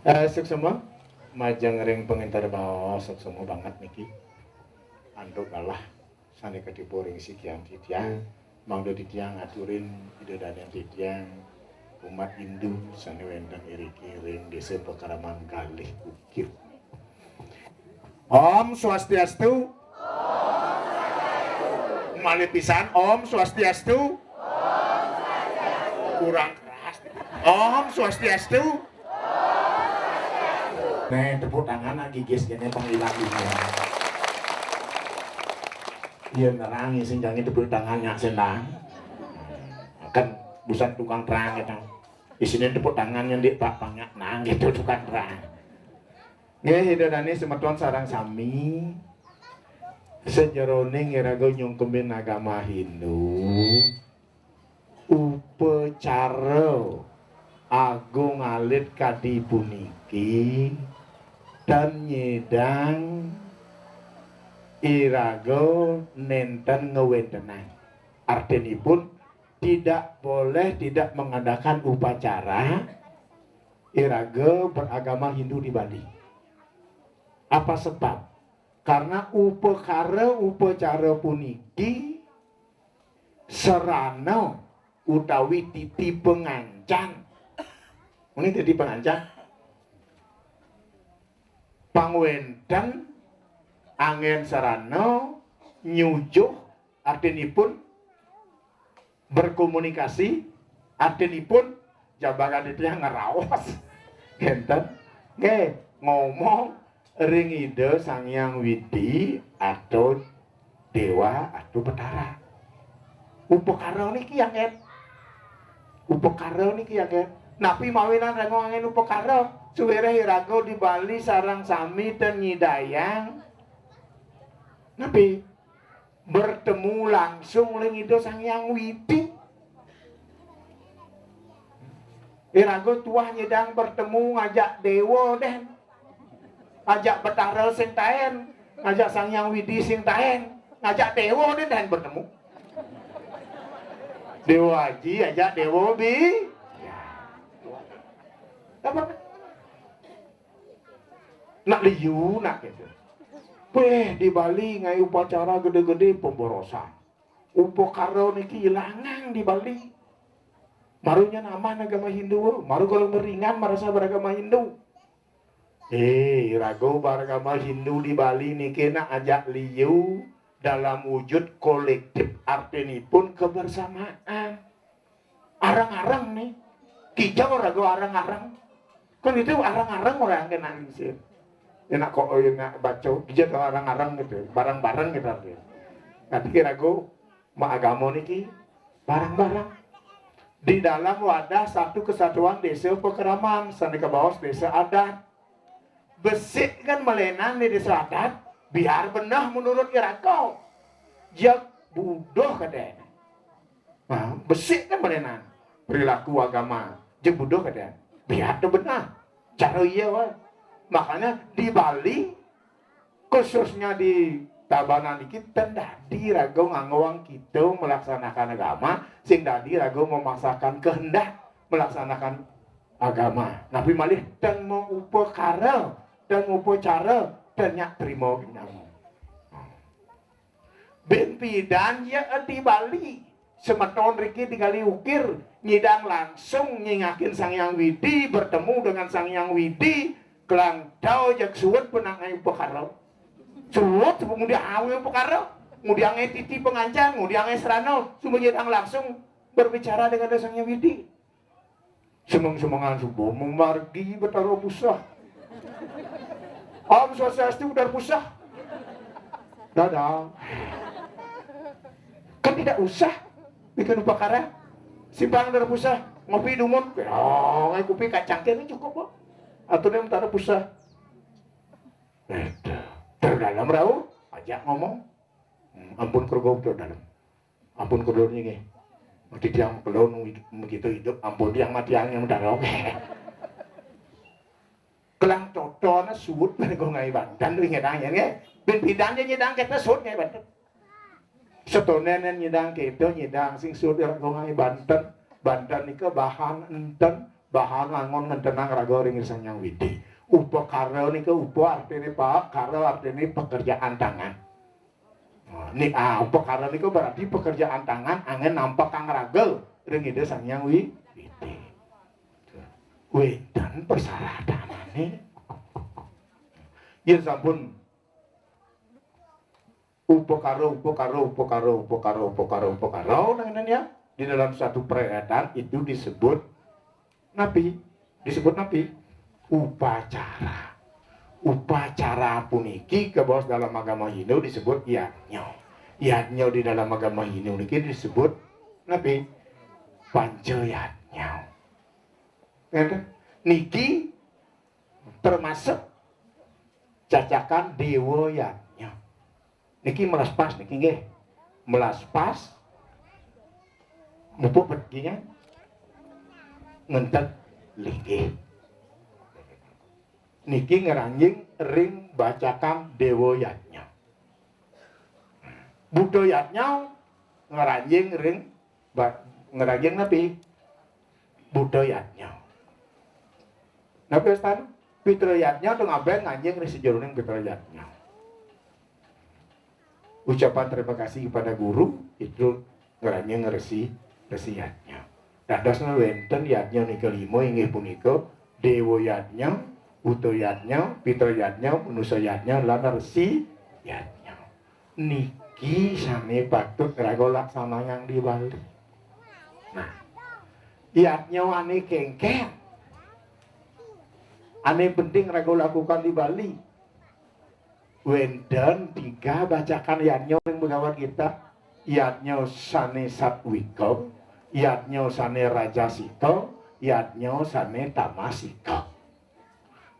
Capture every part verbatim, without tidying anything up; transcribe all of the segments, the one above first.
Eh, suksma, majeng ring panginter baos, suksma banget niki. Antuk galah sane katipu ring sikian titiang, mangda titiang aturin Ida Dane titiang umat Hindu sane wenten iriki ring Desa Pakraman Galih Ukir. Om Swastiastu. Malih pisan, Om Swastiastu. Kurang keras. Om Swastiastu. Nih, tepuk tangan lagi, guys, kene panggilan dunia. Iya, nerang sing jangan tepuk tangan nyak senang. Kan busan tukang terang gitu. Isine tepuk tangan yang di pak panyak nang gitu, tukang terang. Nggih, Ida Dane semeton sareng sami. Sajeroning iraga nyungkemin agama Hindu, upacara agung alit kadi puniki tan nyidang iraga nenten ngwentenang. Artinipun, tidak boleh tidak mengadakan upacara iraga beragama Hindu di Bali. Apa sebab? Karena upakara upacara puniki sarana utawi titi pangancan. Ini titi pangancan. Pangwenten anggen sarana nyujuh, artinipun berkomunikasi, artinipun jabagan itu yang ngeraos. Ngenten. Nggih, ngomong ring Ida Sang Hyang Widi atau Dewa atau Betara. Upakara niki anggen. Upakara niki anggen. Napi mawinan rengong anggen upakara? Suwireh iraga di Bali sareng sami ten nyidayang. Napi? Bertemu langsung ring Ida Sang Hyang Widi. Iraga tuah nyidang bertemu ngajak dewa deh. Ngajak Betara sing taen, ngajak Sang Hyang Widi sing taen, ngajak dewa deh taen bertemu. Dewa Aji ajak dewa Bi. Ya. Apa? Nak liu, nak gitu. Weh, di Bali ngayu upacara gede-gede pemborosan. Upakara niki ilangang di Bali. Marunya naman agama Hindu, maru kalau meringan merasa beragama Hindu. Eh, iraga beragama Hindu di Bali niki nak ajak liu dalam wujud kolektif, artinipun kebersamaan. Areng-areng nih. Kijang raga areng-areng. Kan itu areng-areng orang kena lingsir. Enak kok, enak baca. Kijang areng-areng gitu. Bareng-bareng gitu artinya. Nanti kira gue maagama niki bareng-bareng. Di dalam wadah satu kesatuan desa Pakraman, sane kabaos desa adat. Besik kan melenan di desa adat, biar benah menurut iraga. Jeg buduh kadene. Nah, besik kan melenan perilaku agama. Jeg buduh kadene. Biar tu benah. Cara iya, wah. Makanya di Bali, khususnya di Tabanan iki, ten dadi raga nganggoang kita melaksanakan agama, sing dadi raga memaksakan kehendak melaksanakan agama. Napi malih ten mau upakara, ten upacara, ten nyak trima nyama. Bin pidan ya di Bali. Semeton riki di Galih Ukir, nyidang langsung nyingakin Sang Hyang Widi, bertemu dengan Sang Hyang Widi, kelang tau jeg suud penangai upakara. Suud, kemudian awi upakara, kemudian titi pengancan, kemudian serana, semua nyidang langsung berbicara dengan Sang Hyang Widi. Semeng-semengan subuh memargi Betara Pusah. Om Swastiastu, Betara Pusah. Dadah. Kan tidak usah bikin upakara. Simpang Betara Pusah, ngopi dumun. Oh, ngai kopi kacang kene cukup kok. Aturnya Betara Pusah. Eh, ter dalam rauh, ajak ngomong. Hmm, ampun kerugoh ter dalam. Ampun kula niki. Mesti tiang kula nunggu hidup, begitu hidup, ampun tiang mati angin mendarat. Kelang totona suud mergo ngai banten ring nyedang ya nggih. Bin pidan je nyedang kita suud ngai banten. Setonen nyedang kita nyedang sing suud mergo ngai banten. Banten nika bahan enten Bahan angon ngentenang raga ring Sang Hyang Widi. Upakara nika, upa artine paek, kara artine pekerjaan tangan. Nah, ni, ah, upakara nika berarti pekerjaan tangan anggen nampekang raga ring Ida Sang Hyang Wi-, Widi. Wenten persyaratanane. Yen sampun upakara, upakara, upakara, upakara, upakara, upakara, nah, ini ya, di dalam satu perhelatan itu disebut napi? Disebut napi? Upacara. Upacara puniki kabaos dalam agama Hindu disebut yadnya. Yadnya di dalam agama Hindu niki disebut napi? Panca yadnya. Ngeten? Niki termasuk cacakan dewa yadnya. Niki melas pas niki nggih. Melas pas, mupuk pet-, nggih, ngentet linggih. Niki ngranjing ring bacakan dewa yadnya. Buta yadnya ngranjing ring ba-, ngranjing napi? Buta yadnya. Napi wastan? Pitra yadnya to ngabeng nganjing ring sajeroning pitra yadnya. Ucapan terima kasih kepada guru itu ngranjing resi, resi yadnya. Dadosna wenten yadnya nika lima, inggih punika dewa yadnya, buta yadnya, pitra yadnya, manusa yadnya, lan resi yadnya. Niki sane patut raga laksanayang di Bali. Nah, yadnya ane kengken, ane penting raga lakukan di Bali. Wenten tiga bacakan yadnya ring Bhagavad Gita. Yadnya sane satwika, yadnya sane rajasika, yadnya sane tamasika.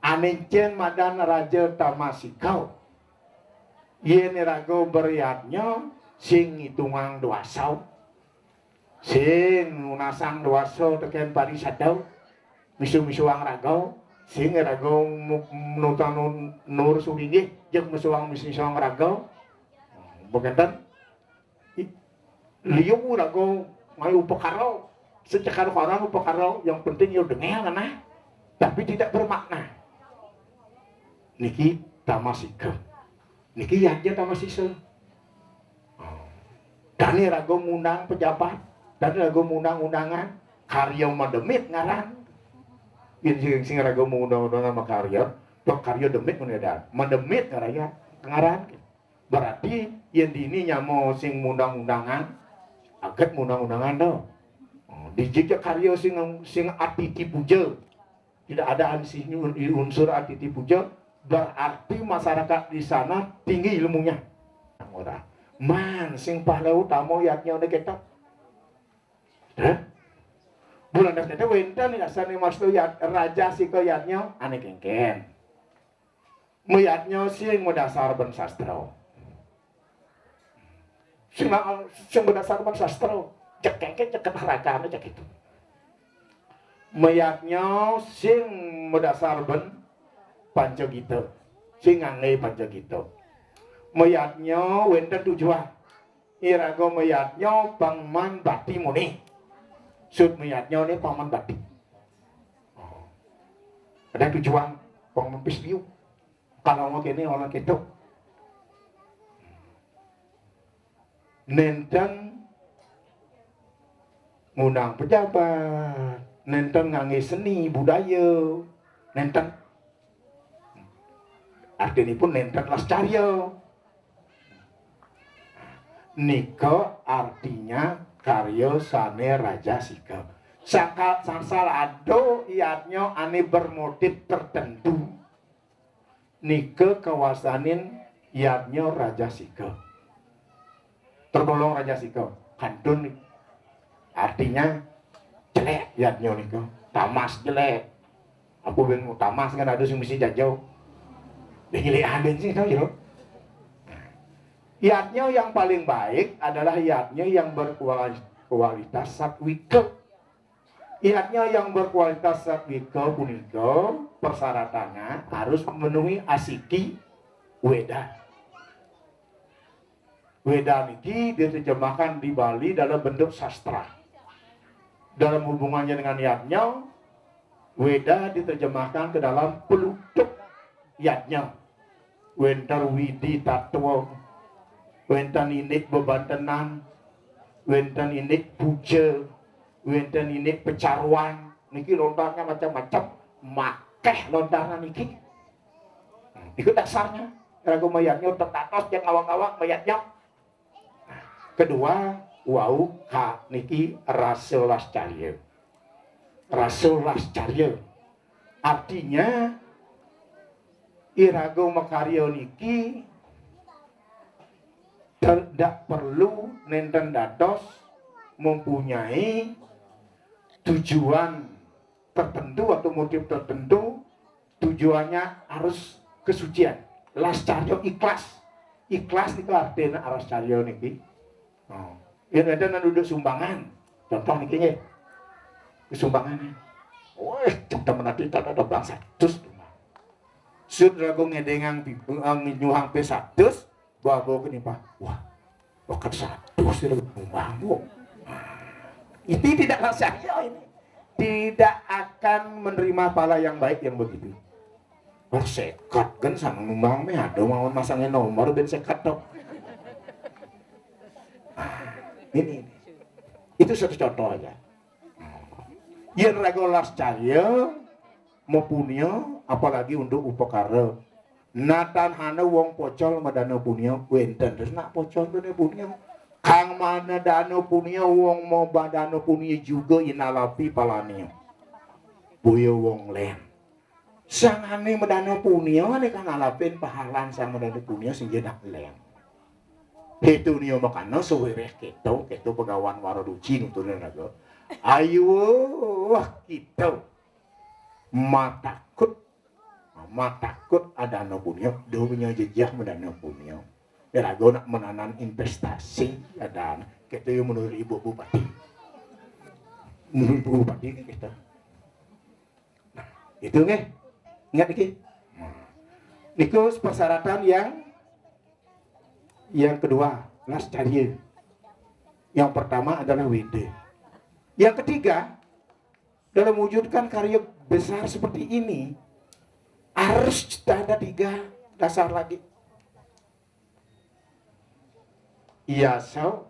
Ane encen madan raja tamasika. Yen iraga beryadnya sing ngitungang dwasa, sing nunasang dwasa teken parisada, misu-misuang raga, sing iraga mu-, nutan nur sulinggih, jeg misuang misu-misuang raga. Bekenten, i-, liu raga mayu upakara, secekar koran upakara, yang penting ya dengel nah, tapi tidak bermakna. Niki tamasika. Niki yadnya tamasisa. Dane raga ngundang pejabat, dane raga ngundang undangan, karya mademit ngaran. Yen sing, sing raga ngundang undangan makarya, to karya demit ngono ya, Dan. Mademit ngarannya, ngaran. Berarti yen dini nyama sing ngundang undangan, aget ngundang undangan to. Oh, dijiknya karya sing, sing atiti puja. Tidak ada ansih unsur atiti puja, berarti masyarakat di sana tinggi ilmunya. Ora. Man, sing pahala utama yadnya ne ketok. Hah? Bulan das nete wenten yasane mastu yad, rajasika yadnya ane kengken. Mayadnya sing madasar ben sastra. Sing, sing madasar ben sastra. Cekeke ceket rakane cek itu. Mayadnya sing madasar ben pancagita. Sing ngangge pancagita. Mayadnya wenten tujuan. Iraga mayadnya pangman bati muni. Sud mayadnya ne pangman bati. Ada tujuan pangman pis biu. Kalau mau kene orang ketok. Nenten ngundang pejabat, nenten ngangge seni budaya, nenten. Artinipun nenten las carya. Nika artinya karya sane rajasika. Sangkal sangsal ada yadnya ane bermotif tertentu. Nika kawastanin yadnya rajasika. Tergolong rajasika. Kantun artinya jelek yadnya nika. Tamas jelek. Aku ben tamas kan ada sing mesti jajau. Ben nyelek aden sih tau ya. Yadnya yang paling baik adalah yadnya yang berkualitas satwika. Yadnya yang berkualitas satwika punika persyaratannya harus memenuhi asiki Weda. Weda niki diterjemahkan di Bali dalam bentuk sastra. Dalam hubungannya dengan yadnya, Weda diterjemahkan ke dalam pelutut yadnya. Wenten widi tatwa, wenten indik bebantenan, wenten indik puja, wenten indik pecaruan. Niki lontarnya macam-macam, makeh lontarnya niki. Nah, itu dasarnya. Raga mayadnya tetatos yang awang-awang mayadnya. Kedua, wau ka niki rasa lascarya. Rasa lascarya. Artinya, iraga makarya niki tidak perlu nenten dados mempunyai tujuan tertentu atau motif tertentu, tujuannya harus kesucian. Lascarya ikhlas. Ikhlas niku artinya lascarya niki. Oh. Yen ada nang duduk sumbangan. Contoh niki nggih. Sumbangan. Wah, temen ati tak ada bangsa. Terus sut ragu ngedengang pipe, eh, nyuhang pe satus, bawa ke nimpah. Wah, bakat satus ya nyumbang, Bu. Ini tidak lascarya ini. Tidak akan menerima pala yang baik yang begitu. Wah, sekat kan sama nyumbang me ada mau masangnya nomor ben sekat tok. Nah, ini, ini. Itu satu contoh aja. Yen raga lascarya, mapunia, apalagi untuk upakara. Natan hana wong pocol madana punia, wenten terus nak pocol dana punia. Kang mana dana punia, wong mau badana punia juga inalapi palania. Boya wong lem. Sangane madana punia, ane kang alapin pahalan sang madana punia sing jenak lem. Itu nia makana suwireh keto, keto pegawan wara duci nuturin raga. Ayo, wah, kita matakut, matakut adana punia, dunia jejah madana punia. Ya, raga nak menanan investasi adana. Kita yang menurut Ibu Bupati. Menurut Ibu Bupati kan kita. Nah, itu nggih. Ingat iki. Nah, niku persyaratan yang yang kedua, lascarya. Yang pertama adalah weda. Yang ketiga, dalam mewujudkan karya besar seperti ini, harus ada tiga dasar lagi. Yasa,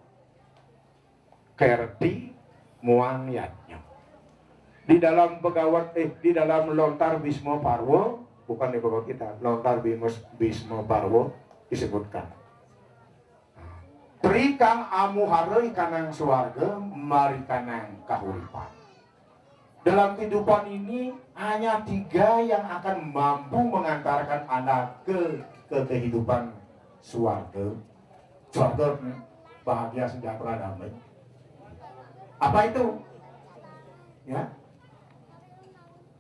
kerti, muang yadnya. Di dalam Bhagawat, eh, di dalam lontar Bhisma Parwa, bukan di Bhagavad Gita, lontar Bimus-, Bhisma Parwa disebutkan. Tri kang amuhara ikanang swarga, marikanang kahuripan. Dalam kehidupan ini hanya tiga yang akan mampu mengantarkan Anda ke, ke kehidupan swarga. Swarga, hmm, bahagia, sejahtera, damai. Apa itu? Ya.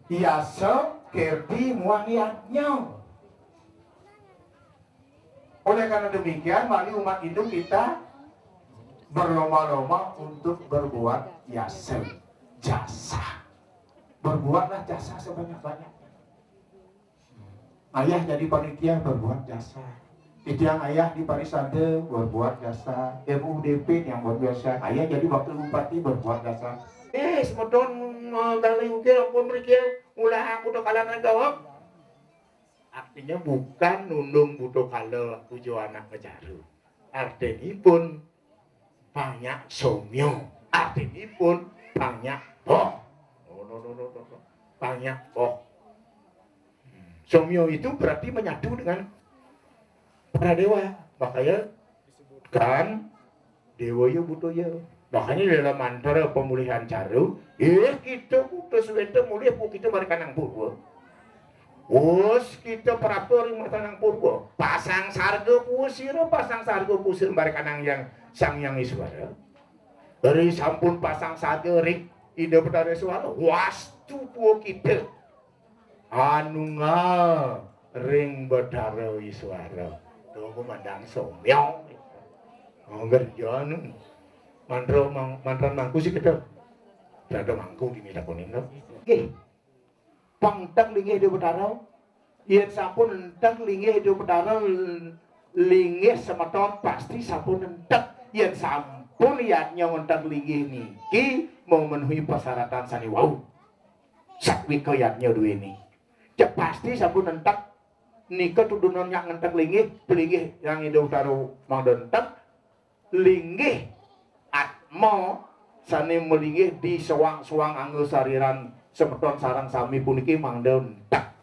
Yasa, kerti, muang yadnya. Oleh karena demikian, mari umat Hindu kita berlomba-lomba untuk berbuat yasa, jasa. Berbuatlah jasa sebanyak-banyaknya. Ayah jadi panitia, berbuat jasa. Titiang ayah di Parisada, berbuat jasa. M U D P yang berbuat jasa. Ayah jadi wakil bupati, berbuat jasa. Eh, semeton, eh, kali ugi ampun mriki ulah aku to kalan gawap. Artinya bukan nundung buta kala puja anak bejaru. Artinipun banyak somya. Artinipun banyak boh. Oh, no, no, no, no, no. Banyak boh. Hmm. Somya itu berarti menyatu dengan para dewa. Makanya kan Dewa ya buta ya. Makanya dalam mantra pemulihan caru, eh, kita buta sweta mulih, kita balik kanang purwa. Us kita prapta ring matanang purwa. Pasang sarga puwa sira, pasang sarga puwa sira, balik kanang yang Sang Yang Iswara. Ri sampun pasang sarga ring Ida Betara Iswara. Wastu puwa kita. Anungal ring Betara Iswara. Tuh, aku mandang somyong. Oh, ngerti anu. Mantra mang-, mantra mangku sih kita. Ada mangku gini tak kuning tuh. Nggih. Pang enteng linggih Ida Betara. Yen sampun enteng linggih Ida Betara, linggih semeton pasti sampun enteng. Yen sampun yadnya enteng linggih niki memenuhi persyaratan sane wau. Satwika yadnya duéné. Cék pasti sampun entek. Nika tudunan nyak ngentek linggih, pelinggih yang Ida Utara mangda entek. Linggih atma sané malinggih di soang-soang angga sariran semeton sareng sami puniki mangda entek.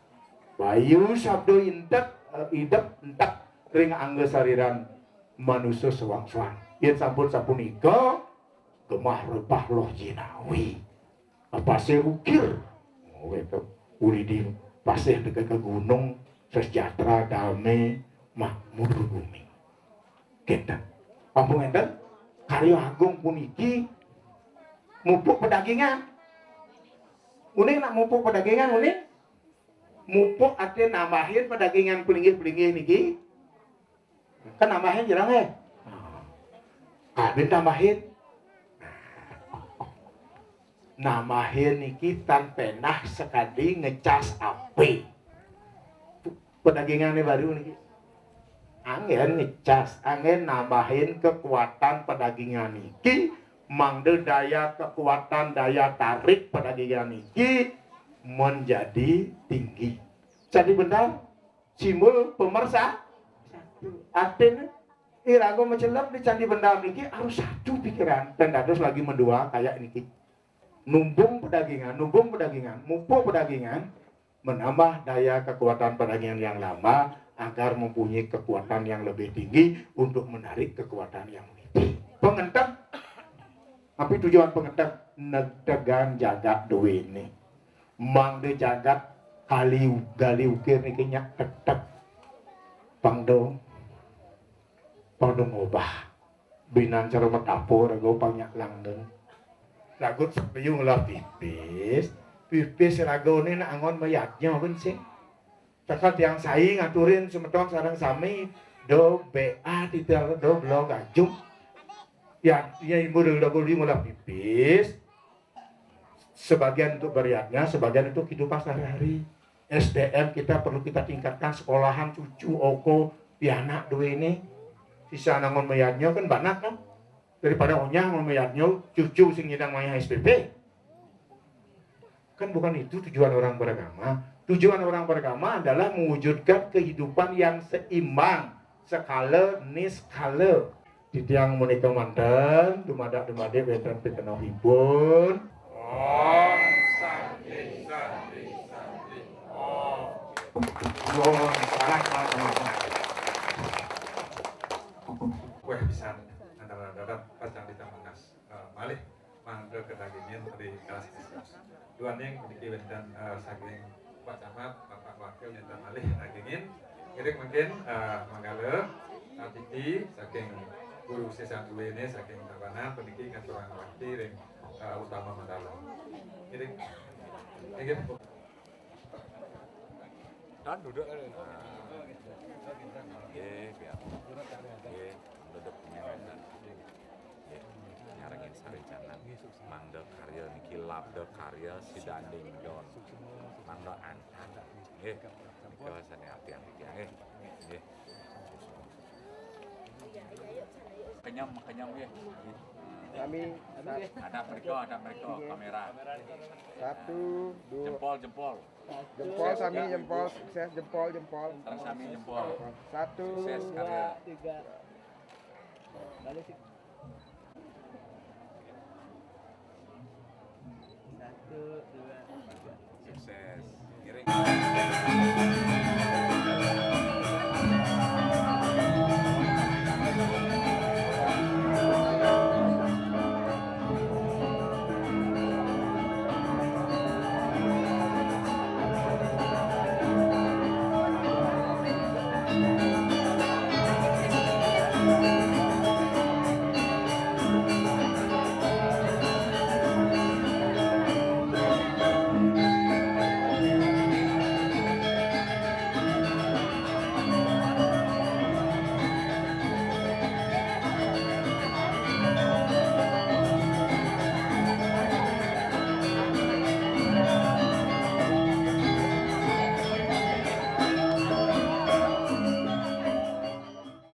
Bayu sabda intek, eh, idep entek ring angga sariran manusa soang-soang. Yén sampun sapunika, gemah rebah loh jinawi. Pasih ukir. Oh, itu. Uli di pasih dekat ke gunung, sejahtera, damai, makmur bumi. Kita. Ampun enten, karya agung puniki mupuk pedagingan. Uning nak mupuk pedagingan, uning? Mupuk arti nambahin pedagingan pelinggih-pelinggih niki. Kan nambahin jarang, eh? Kabin tambahin. Nambahin niki tan penah sekali ngecas api. Pedagingannya baru niki. Anggén ngecas, anggén nambahin kekuatan pedagingan niki, mangda daya kekuatan, daya tarik pedagingan niki menjadi tinggi. Jadi benar, simbol pemersatu. Artinya, iraga macelep di Candi Bendar niki harus satu pikiran dan dados lagi mendua kayak niki. Numbung pedagingan, numbung pedagingan, mupuk pedagingan, menambah daya kekuatan pedagingan yang lama agar mempunyai kekuatan yang lebih tinggi untuk menarik kekuatan yang meniti. Pengentek, tapi tujuan pengentek, netegan jagat duéné. Mangda jagat kali gali ukir niki nyak tetep pangdo pangdo ngobah. Binan cara metapor go pang nyak langgeng. Lagut sabayu ngelah pipis, pipis ragané nak angon mayadnya pun sing. Cakal tiang sai ngaturin semeton sareng sami do bea titel do belo gajum. Ya, ya ibu dulu dulu ngelah pipis. Sebagian untuk beriatnya, sebagian untuk kehidupan sehari-hari. S D M kita perlu kita tingkatkan, sekolahan cucu, oko, pianak duéné. Sisa nangon mayadnya kan banyak kan. Daripada onyah nangon mayadnya, cucu sing nyidang mayah S P P. Kan bukan itu tujuan orang beragama. Tujuan orang beragama adalah mewujudkan kehidupan yang seimbang, sekala niskala. Titiang menika manten, dumadak-dumadik wénten pikenohipun. Om Santi, Santi, Santi, Om. Nuwun, salah, salah, salah. Wéh, pisan, antara dapat pacang ditamunas. Eh, malih mangda kedagingin ri kelas. Duaning puniki wénten, eh, saking Pak Camat, Bapak Wakil wénten malih dagingin. Ngiring mangkin, eh, manggala, eh, titi saking guru sesan duwéné saking Tabanan puniki ngaturang bakti ring, eh, utama mandala. Ngiring. Inggih. Dan duduk. Nah. Nggih, biar. Nggih, duduk. Nggih, nyarengin sarincanan. Mangda karya niki labda karya sidaning don. Mangda antar. Nggih. Nika sané atian titiang nggih. Nggih. Kenyam, kenyam nggih. Sami, sa- Ada mereka, ada mereka kamera. Satu, dua. Jempol, jempol. Jempol sami, jempol, sukses, jempol, jempol. Sareng sami jempol. Satu, sukses, dua, karya. Tiga. Balik sih. Satu, dua, tiga. Sukses. Ngiring.